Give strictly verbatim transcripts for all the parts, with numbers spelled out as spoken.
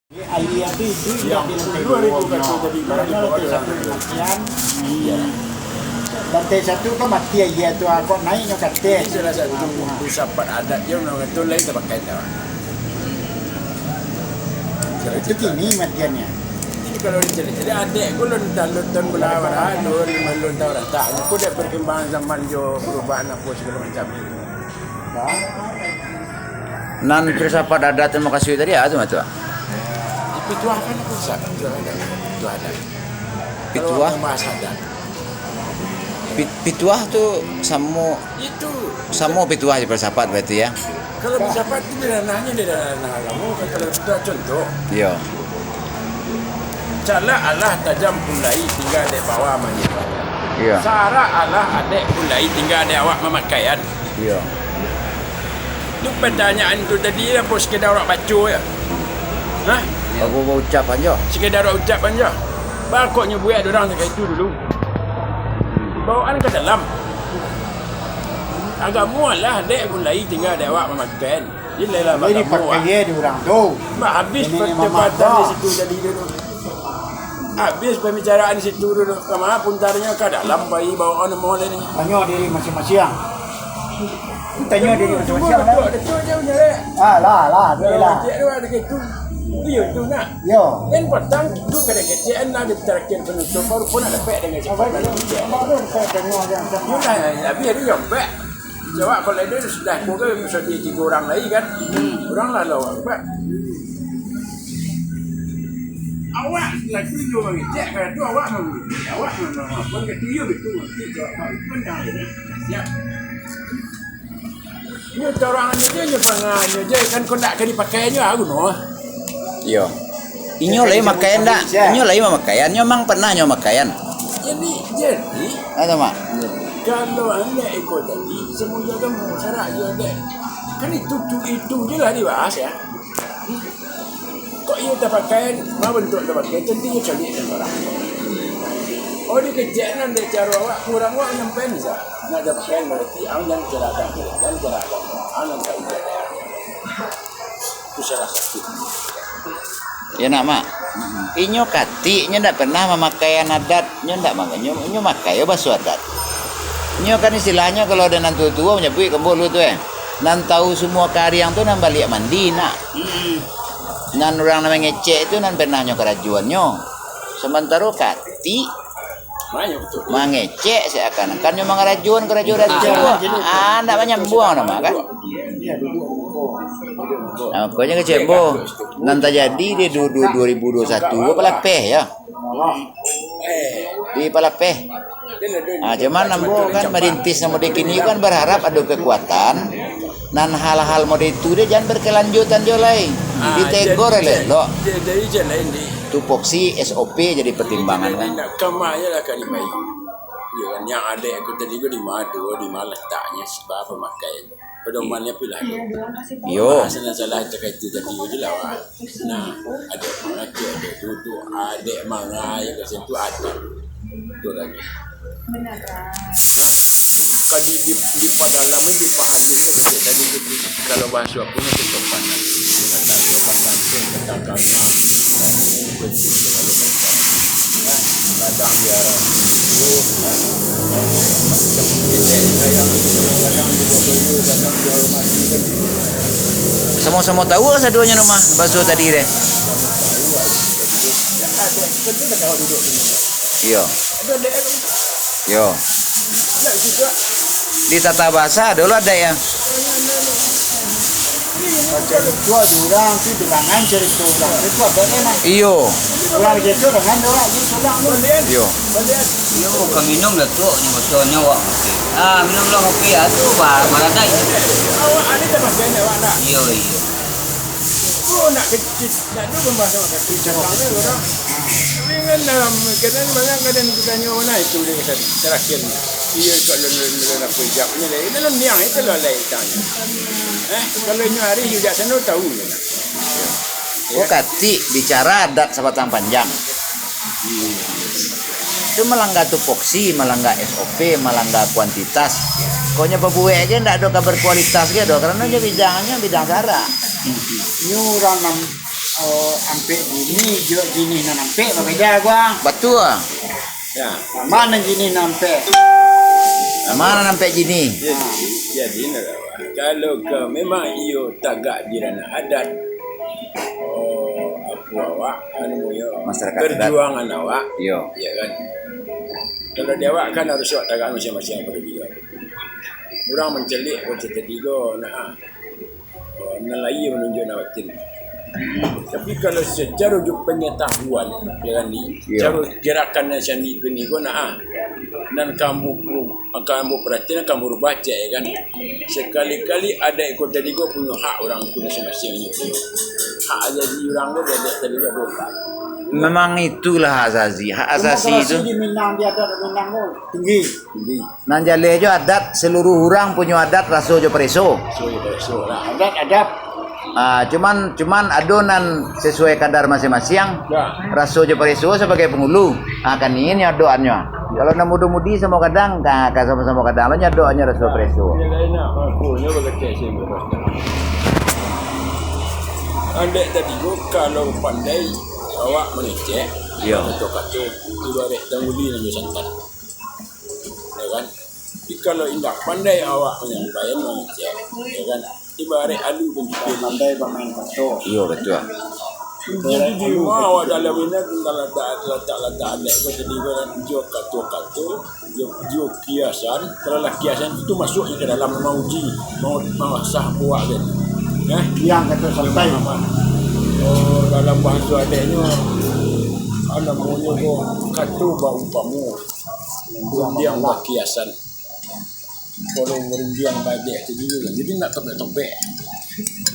Aia tu itu indak di lantai duo, jadi ibarat lantai satu mati. Lantai satu kan mati aia tu, ah, kok naiknyo ka ateh. Ini salah satu filsafat adat je, urang tu lain tapakai tu. Itu kini matiannyo. Jadi kalau dicari-cari, adek ko lon talun tahun balawa, lon, lon tahun rata. Ko dek perkembangan zaman jo perubahan apo segalo macam. Nan filsafat adat tu mukasuik tadi, ah, tu mah tu, ah. Pituah kan filsafat, pituah adat. Pituah adat. Pituah? Kalau bahasa adat. Pi-, pituah tu samo, itu samo pituah di filsafat berarti, ya? Kalau filsafat tu di ranahnya, di ranah agamo, kalau pituah contoh. Iya. Calak alah tajam pulai tingga dek bawa manyipat. Iya. Sarak alah adek pulai tingga dek awak mamakaian. Iyo. Tu pertanyaan tu tadi apo sekadar awak baco je? Hah? Apo baucap anjo? Sekadar awak ucap anjo. Bakoknyo buek urang cakap itu dulu. Bawaan ka dalam. Agamo alah dek mulai tingga dek awak mamakai. Jadi lah agamo dipakai di urang tu. Bah, habis perdebatan di situ tadi tu. Habis pembicaraan di situ tu. Kama puntarnyo ka dalam pai bawaan omongan ni. Tanyo diri masing-masing. Tanyo diri masing-masing. Betul, betul, betul je punya, eh. Ah, lah, lah, betul lah. Cik tu ada gitu. Iyo, tu nak. Yo. Dan patang tu kada kecek, nak di terakhir penutup, baru pun nak dapat dengan siapa. Baru, baru saya tengok dia. Yo lah, habis hari yo, Pak. Jawab kalau dia sudah pukul, sudah tiga orang lagi kan. Orang lah lawan, Pak. Awak lagi yo mangecek, kalau tu awak mangecek, awak memang apa, kata yo betul, nanti jawab Pak Ipun dah ada. Ya. Inyo torang anu je, inyo panganyo je, kan kok ndak ka dipakai nyo, ah, guno. Iyo. Inyo lai mamakaian ndak? Inyo lai mamakaian, nyo mang pernah nyo mamakaian. Jadi, jadi, Ada, Mak? Kalau anak iko tadi, semua agamo syarak je dek. Kan itu, tu, itu je lah dibahas, ya. Kok iyo tapakai, ma bentuk tapakai, tentu iyo caliak dengan orang. Oh, dikecek nan dek caro awak, kurang awak nyampaian sa. Nak tapakai berarti ang jan carakan, jan carakan, ang nan cari. Itu salah satu. Yo nak, Mak. Inyo katik, nyo ndak pernah mamakaian adat, nyo ndak ma-, nyo, nyo makai yo baso adat. Nyo kan istilahnyo kalau ado nan tuo-tuo manyabuik kembo lu tu, eh. Nan tahu semua kariang tu nan baliak mandi nak. Nan urang nan mangecek tu nan pernah nyo karajoannyo. Samantaro katik mangecek seakan-akan nyo mangarajoan karajo adat tu. Ah, ndak manyambuang namo kan. Nah, makonyo kecek ambo, nan tajadi di du-, du-, dua ribu dua puluh satu ko palapeh yo. Di palapeh. Ah, cuman ambo kan marintis samo di kini kan berharap ado kekuatan nan hal-hal model itu dek jan berkelanjutan jo lai. Ditegor elok-elok. Tupoksi S O P jadi pertimbangan kan. Nak kama je lah kali baik. Yo kan, yang adek aku tadi ko di ma tu, di ma letaknyo, sebab pamakai. Pedomannyo pilah tu. Yo. Salah-salah cakap itu tadi ko je lah, wah. Nah, adek mangacek, adek duduk, adek mangai ka situ, adek. Tu lagi. Nah, kadi di, di padalam, di pahati ni, kecek tadi tu, kalau bahaso aku ni, kesopanan. Kata sopan santun, kata kalma. Nah, itu kalau sopan. Nah, kadang dia orang, oh, nah, macam ni, kadang, kadang dia beri, kadang dia hormati, kan. Samo-samo tahu lah sadonyo rumah bahaso tadi deh. Tahu lah, tadi tu. Ya, ada, tentu dah tahu duduk sini. Iyo. Ada, ada. Yo. Di tata bahasa ado lo adaik yo. Carito di urang tu dengan carito urang tu adaik memang. Iyo. Urang carito dengan urang tu pulang tu. Iyo. Iyo, ka minum lah tu, ni botolnyo awak. Ah, minum lah kopi, ah, tu ba-, baradaik. Awak ada tak pakai awak nak? Iyo, iyo. Oh, nak kecil. Ndak ado pambahasan wakatu. Tapi kan dalam, kadang banyak kadang ditanyo, mana itu dia kata terakhir. Iyo, kok lun, lun, lun, apa ijabnyo deh. Dalam niang itu lo lai tanyo. Eh, kalau inyo hari inyo jak sano tahu inyo nak. Oh, katik bicara adat sabatang panjang. Tu malangga tupoksi, malangga S O P, malangga kuantitas. Kok nyo pabuek ge ndak ado ka berkualitas ge doh, karano nyo bidangnyo bidang sara. Nyo urang nan Oh, ampek jinih, jo jinih nan ampek babeda, Bang. Batua. Ya. Mano jinih nan ampek? Mano nan ampek jinih? Jadi, jadi, nah, kalau ka memang iyo tagak di ranah adat, oh, apo awak, anu, yo, masyarakat adat, perjuangan awak, iyo, ya kan? Kalau di awak kan harus awak tagak masiang-masiang pado diri. Urang mancaliak kok tadi ko, nah, ah. Oh, nan lahia manunjuak nan batin. Tapi kalau sacaro jo pangatahuan, ya kan, di, iyo, caro garakan nan sandi kini ko, nah, ah, nan ka ambo, ka ambo paratian, ka ambo rubah ciek, ya kan. Sakali-kali adaik ko tadi ko punyo hak urang tu masiang-masiang, inyo punyo hak asasi urang ko, di adaik tadi ko ado hak. Memang itulah hak asasi. Hak asasi itu. Demokrasi di Minang, di adat Minang tu tinggi. Tinggi. Nan jaleh jo adat, saluruh urang punyo adat raso jo pareso. Raso jo pareso lah. Adat, adat. Ah, cuman, cuman ado nan sasuai kadar masiang-masiang. Ya. Raso jo pareso sabagai pangulu. Ah, kan ini nyo doannyo. Kalau nan mudo-mudi samo kadang, ka, ka samo-samo kadang lo nyo doannyo raso pareso. Iyo, lain nak, aku nyo bagacek sih, bebas. Andai tadi tu, kalau pandai awak mangecek, iyo, kato-kato, ibaraik tangguli nan jo santan. Ya kan? Tapi kalau indak pandai awak manyampaian, mangecek, ya kan? Ibaraik alu pun pandai bamain kato. Iyo, batua. Jadi, di rumah awak dalam ini, tinggal latak, latak, latak adat ko tadi, kan, jo kato-kato, jo, jo kiasan. Kalau lah kiasan itu masuak ka dalam mauji, mau, mamasah buah kan. Ya? Yang kato santai. Oh, dalam bahaso adatnyo, ah, namonyo ko kato baumpamo. Rundiang bakiasan. Kalau rundiang badek tu dulu lah. Jadi nak topek-topek.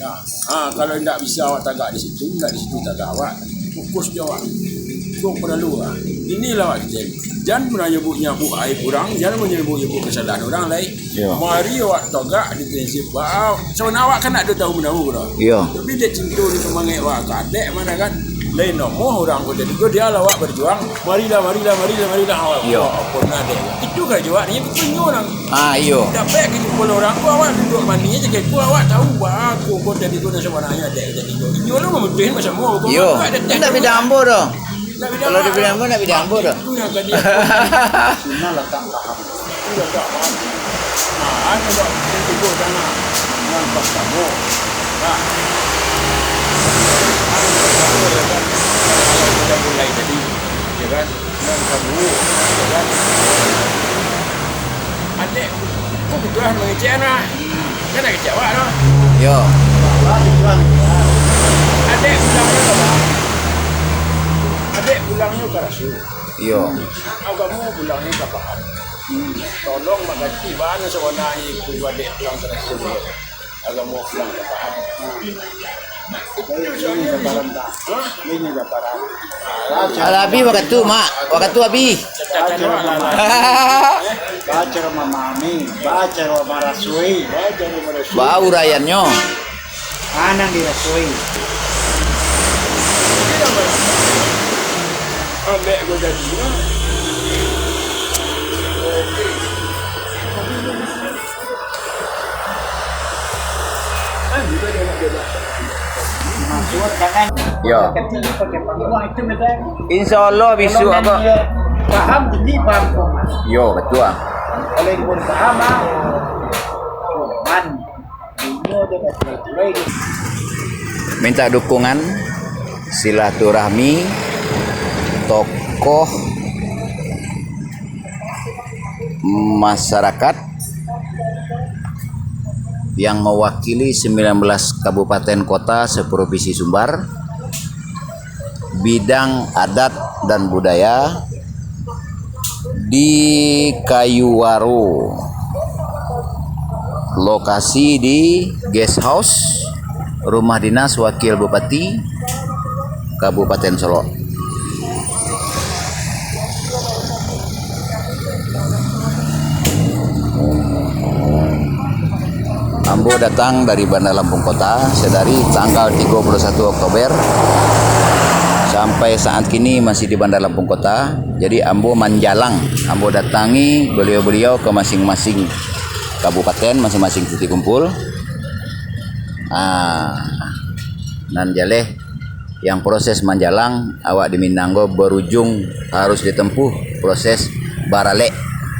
Nah, ha, kalau indak bisa awak tagak di situ, indak di situ tagak awak, fokus jo awak. Tu paralu lah. Inilah awak kecek. Jan pernah nyebut-nyebut aib urang, jan pernah nyebut-nyebut kesalahan urang lai. Iyo. Mari awak tagak di prinsip awak. Sabananyo awak kan nak tahu menahu dah. Iyo. Tapi dek cinto di semangat awak ka dek mana kan. Lain namonyo urang ko jadi ko dia lah awak berjuang. Marilah, marilah, marilah, marilah. Awak, iyo, awak pernah dek. Itu kan jawab ni, itu nyo orang. Ah, iyo. Dapek ka jumpa urang ko, awak duduk manih je, ko awak tahu, wah, ko, ko tadi ko nan sabananyo dek, tadi ko. Inyo lo mamutuhin macam mo, ko. Iyo. Awak dak, dak bida ambo doh. Dak bida. Kalau ambo, dak bida ambo doh. Itu yang tadi. Sino latak paham. Itu latak paham. Nah, anu, Bang, itu ko sana. Yang pertama. Nah. Anu, pertama, ya kan. Kalau kita mulai tadi, ya kan. Nan kaduo, ya kan? Adek, kok kebutuhan mangecek nah? Kan nak kecek awak tu. Yo. Adek pulangnyo ka, adek pulangnyo ka rasul. Yo. Agamo pulangnyo ka paham. Tolong baganti bana sabananyo itu adek pulang ka rasul. Agamo pulang ka paham. Ini dataran, tak? Ini dataran. Alah, abih wakatu, Mak. Wakatu abih. Baca rumah mamami, baca rumah marasui. Baurayannyo. Anang dirasui. Ambek gue jadi. Yo. Insya Allah bisuak ko. Paham tinggi, paham koma. Yo, betul. Kalau yang belum paham, ah, man. Minta dukungan, silaturahmi, tokoh masyarakat yang mewakili sembilan belas kabupaten kota se-Provinsi Sumbar, bidang adat dan budaya di Kayuwaro. Lokasi di guest house, rumah dinas Wakil Bupati Kabupaten Solok. Ambo datang dari Bandar Lampung Kota, sadari tanggal tigo puluh satu Oktober sampai saat kini masih di Bandar Lampung Kota. Jadi, ambo manjalang, ambo datangi baliau-baliau ka masing-masing kabupaten, masing-masing titik kumpul. Ah, nan jaleh Yang proses manjalang, awak di Minang ko barujung harus ditempuh proses baralek.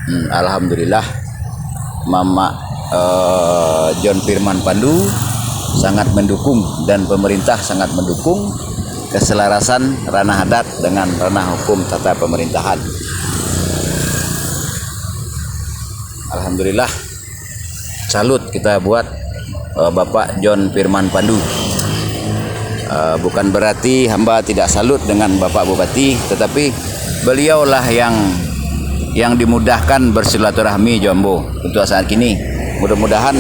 Hmm, alhamdulillah, Mamak, eh, John Firman Pandu sangat mendukung dan pemerintah sangat mendukung keselarasan ranah adat dengan ranah hukum tata pemerintahan. Alhamdulillah, salut kita buat, eh, Bapak John Firman Pandu. Eh, bukan berarti hamba tidak salut dengan Bapak Bupati, tetapi beliaulah yang, yang dimudahkan bersilaturahmi jo ambo untuk saat kini. Mudah-mudahan,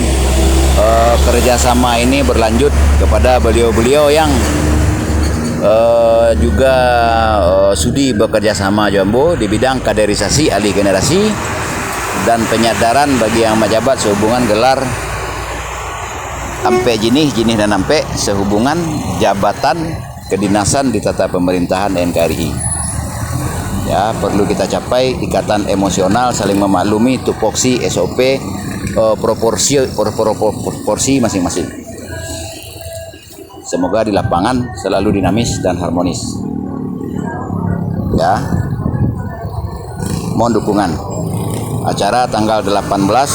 eh, kerjasama ini berlanjut kepada beliau-beliau yang, eh, juga, eh, sudi bekerjasama jo ambo di bidang kaderisasi ahli generasi dan penyadaran bagi yang majabat sehubungan gelar ampek jinih, jinih nan ampek sehubungan jabatan kedinasan di tata pemerintahan N K R I. Ya, perlu kita capai ikatan emosional, saling memaklumi, tupoksi, S O P, eh, proporsi, por-, por-, por-, proporsi masing-masing. Semoga di lapangan selalu dinamis dan harmonis. Ya. Mohon dukungan. Acara tanggal delapan belas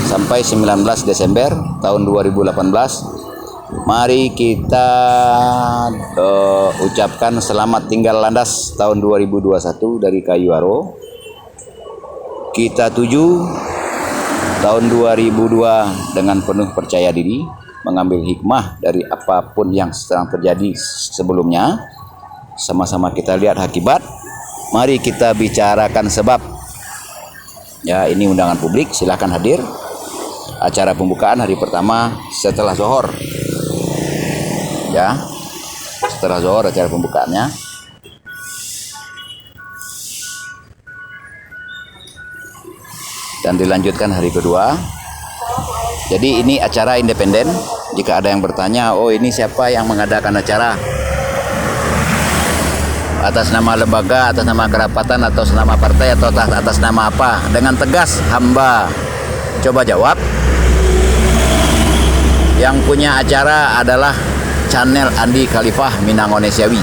sampai sembilan belas Desember tahun dua ribu delapan belas. Mari kita, eh, ucapkan selamat tinggal landas tahun dua ribu dua satu dari Kayu Aro. Kita tuju tahun dua ribu dua dengan penuh percaya diri, mengambil hikmah dari apapun yang sedang terjadi sebelumnya. Sama-sama kita lihat akibat. Mari kita bicarakan sebab. Ya, ini undangan publik, silahkan hadir. Acara pembukaan hari pertama setelah zohor. Ya, setelah zohor acara pembukaannya. Dan dilanjutkan hari kedua. Jadi, ini acara independen. Jika ada yang bertanya, "Oh, ini siapa yang mengadakan acara? Atas nama lembaga, atas nama kerapatan, atau atas nama partai, atau atas, atas nama apa?" Dengan tegas hamba coba jawab, yang punya acara adalah channel Andi Khalifah Minang Onesiawi.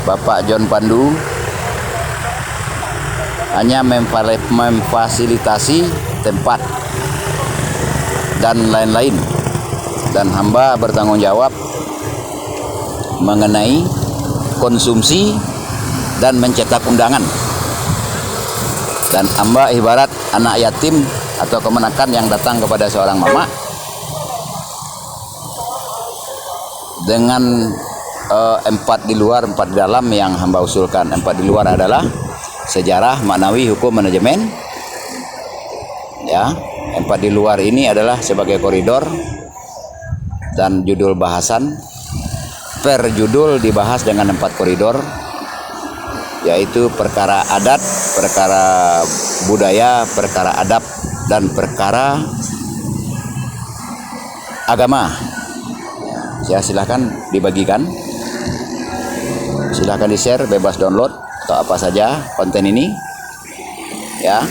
Bapak John Pandu hanya memfale-, memfasilitasi tempat dan lain-lain. Dan hamba bertanggung jawab mengenai konsumsi dan mencetak undangan. Dan hamba ibarat anak yatim atau kamanakan yang datang kepada seorang mamak dengan, eh, empat di luar, empat di dalam yang hamba usulkan. Empat di luar adalah sejarah, maknawi, hukum, manajemen. Ya, empat di luar ini adalah sebagai koridor dan judul bahasan. Per judul dibahas dengan empat koridor, yaitu perkara adat, perkara budaya, perkara adab, dan perkara agama. Ya, silahkan dibagikan. Silahkan di-share, bebas download atau apa saja konten ini. Ya,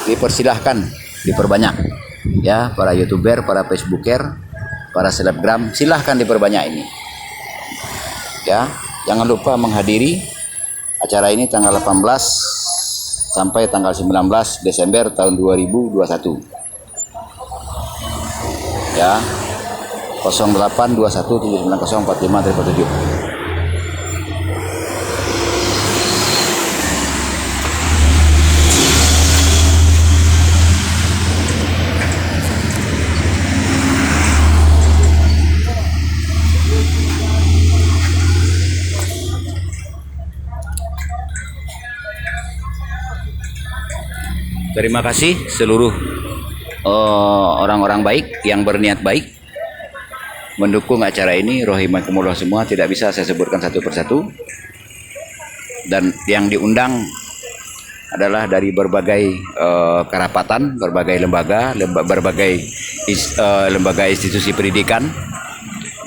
dipersilahkan, diperbanyak. Ya, para YouTuber, para Facebooker, para selebgram, silahkan diperbanyak ini. Ya, jangan lupa menghadiri acara ini tanggal delapan belas sampai tanggal sembilan belas Desember tahun dua ribu dua satu. Ya, kosong delapan dua satu tujuh sembilan kosong empat lima triple tujuh. Terima kasih seluruh, eh, orang-orang baik yang berniat baik mendukung acara ini. Rahimakumullah semua, tidak bisa saya sebutkan satu persatu. Dan yang diundang adalah dari berbagai, eh, kerapatan, berbagai lembaga, lemba-, berbagai is-, eh, lembaga institusi pendidikan,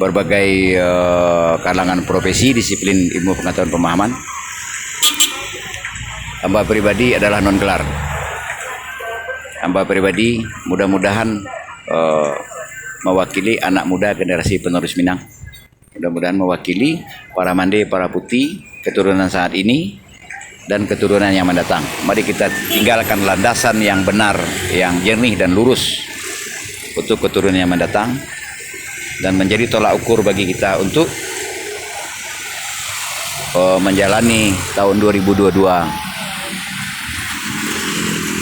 berbagai, eh, kalangan profesi, disiplin, ilmu pengetahuan, pemahaman. Hamba pribadi adalah non gelar. Hamba pribadi, mudah-mudahan eh, mewakili anak muda generasi penerus Minang. Mudah-mudahan mewakili para mande, para puti, keturunan saat ini, dan keturunan yang mendatang. Mari kita tinggalkan landasan yang benar, yang jernih dan lurus untuk keturunan yang mendatang, dan menjadi tolak ukur bagi kita untuk, eh, menjalani tahun dua ribu dua dua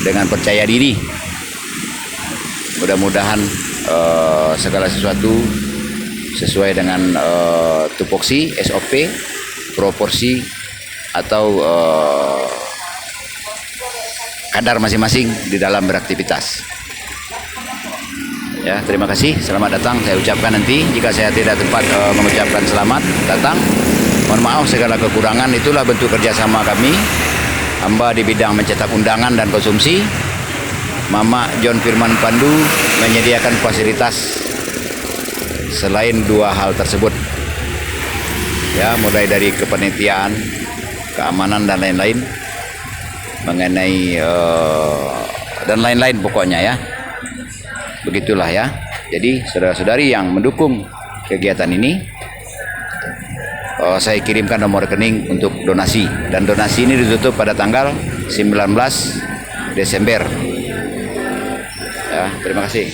dengan percaya diri. Mudah-mudahan, eh, segala sesuatu sesuai dengan, eh, tupoksi, S O P, proporsi, atau, eh, kadar masing-masing di dalam beraktivitas. Ya, terima kasih. Selamat datang saya ucapkan nanti. Jika saya tidak sempat, eh, mengucapkan selamat datang, mohon maaf segala kekurangan. Itulah bentuk kerjasama kami. Hamba di bidang mencetak undangan dan konsumsi. Mamak John Firman Pandu menyediakan fasilitas selain dua hal tersebut. Ya, mulai dari kepanitiaan, keamanan, dan lain-lain. Mengenai, eh, dan lain-lain pokoknya, ya. Begitulah, ya. Jadi, saudara-saudari yang mendukung kegiatan ini, eh, saya kirimkan nomor rekening untuk donasi. Dan donasi ini ditutup pada tanggal sembilan belas Desember. Ya, terima kasih.